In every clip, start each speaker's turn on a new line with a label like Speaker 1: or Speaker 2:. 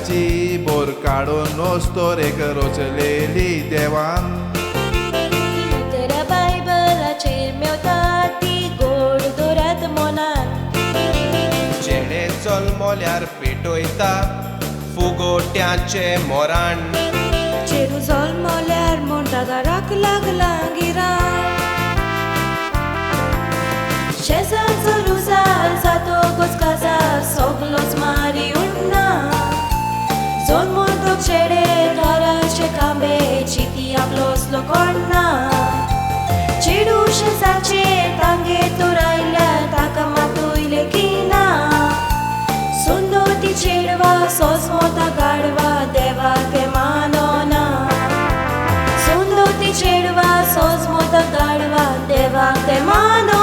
Speaker 1: चेड्याची बोर काडून नोस्तोर एक रोचलेली देवान.
Speaker 2: उतरां बायबलाचेर मेवता ती गोड दवरात मनान.
Speaker 3: चेडे जल्मल्यार पेटयता फुगोट्याचे मोरान.
Speaker 4: चेडूं जल्मल्यार म्हणटा दाराक लागला गिराण.
Speaker 2: शेजारचो रुजार जातकच काजार सगलोच मारी उडना. जल्मतक चेडे घराचे कांबे चिती आपलो असलो कोणना. चेडूं शेजारचे तांगे तर आयल्यार ताका मातूय लेखिना. सुंदर ती चेडवा सोजमोता गाडवा देवाक तें मानना. सुंदर ती चेडवा सोजमोता गाडवा देवाक तें मानना.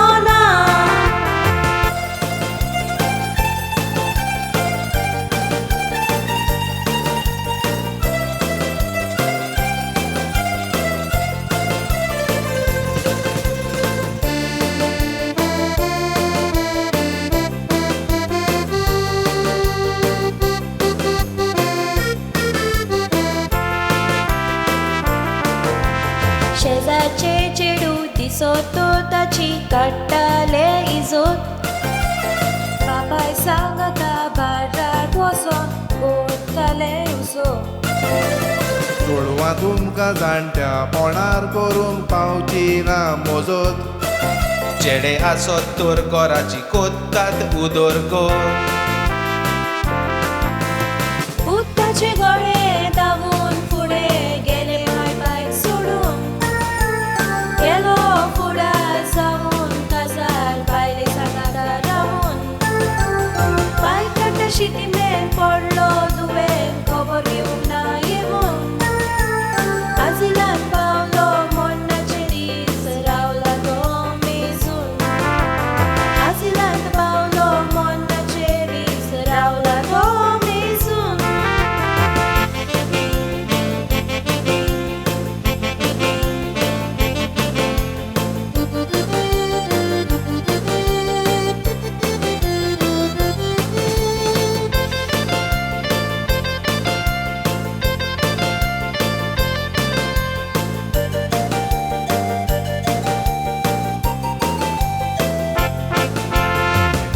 Speaker 2: शेजारचे चेडूं दिसत तो ताची काडटाले इजोत.
Speaker 4: बापाय सांगता बार्रात वचोन कोत्ताले उसो.
Speaker 1: चेडवां तुमकां जाणट्या पोणार करूंक पावची ना मोजत.
Speaker 3: चेडे आसत तर घराची कोत्तात उदरगत.
Speaker 2: पुताचे गळे धांवून फुडें गेले माय बायक सोडून. गेलो फुडार जावन काजार बायले सांगाता रावून. पांय काडटा शितिमेन पडलो दुवेन खबर घेवंक ना येवन. आजिलान पावलो मरणाचे दीस रावला तो मेजून. आजिलान पावलो मरणाचे दीस रावला तो मेजून.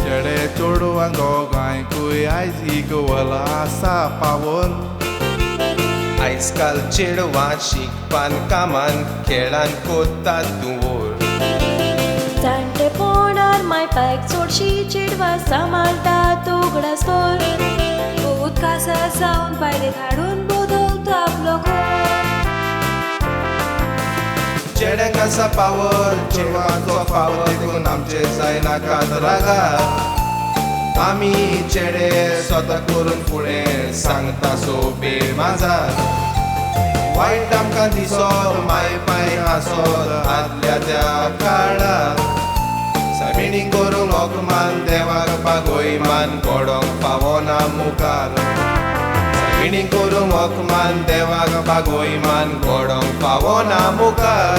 Speaker 1: चेडे चेडवांक दोगांयकूय आयज इक्वल आसा पावर.
Speaker 3: आयज काल चेडवां शिकपान कामान खेळान कोत्तात दुवोर.
Speaker 2: जाणटेपणार माय पायक चडशी चेडवां सांबाळटा उगडास दवर.
Speaker 4: पूत काजार जावन बायलेक हाडून बदलता आपलो घोव.
Speaker 3: चेड्यांक आसा पावर चेडवांचो फावर देखून आमचे जायनाकात रागार. आमी चेडे स्वता करून फुडें सांगता सोबे माजार. वायट आमकां दिसत माय पाय आसत आदल्या त्या काळार. सायबिणी करूंक अकमान देवाक बागोय मान पडोंक पावना मुखार. सायबिणी करूंक अकमान देवाक बागोय मान पडोंक पावना मुखार.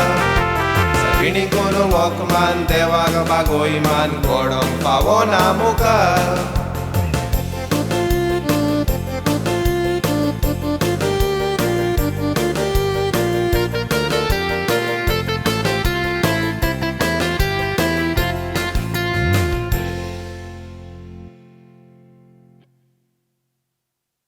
Speaker 3: सायबिणी करूंक अकमान देवाक बागोय मान पडोंक पावना मुखार.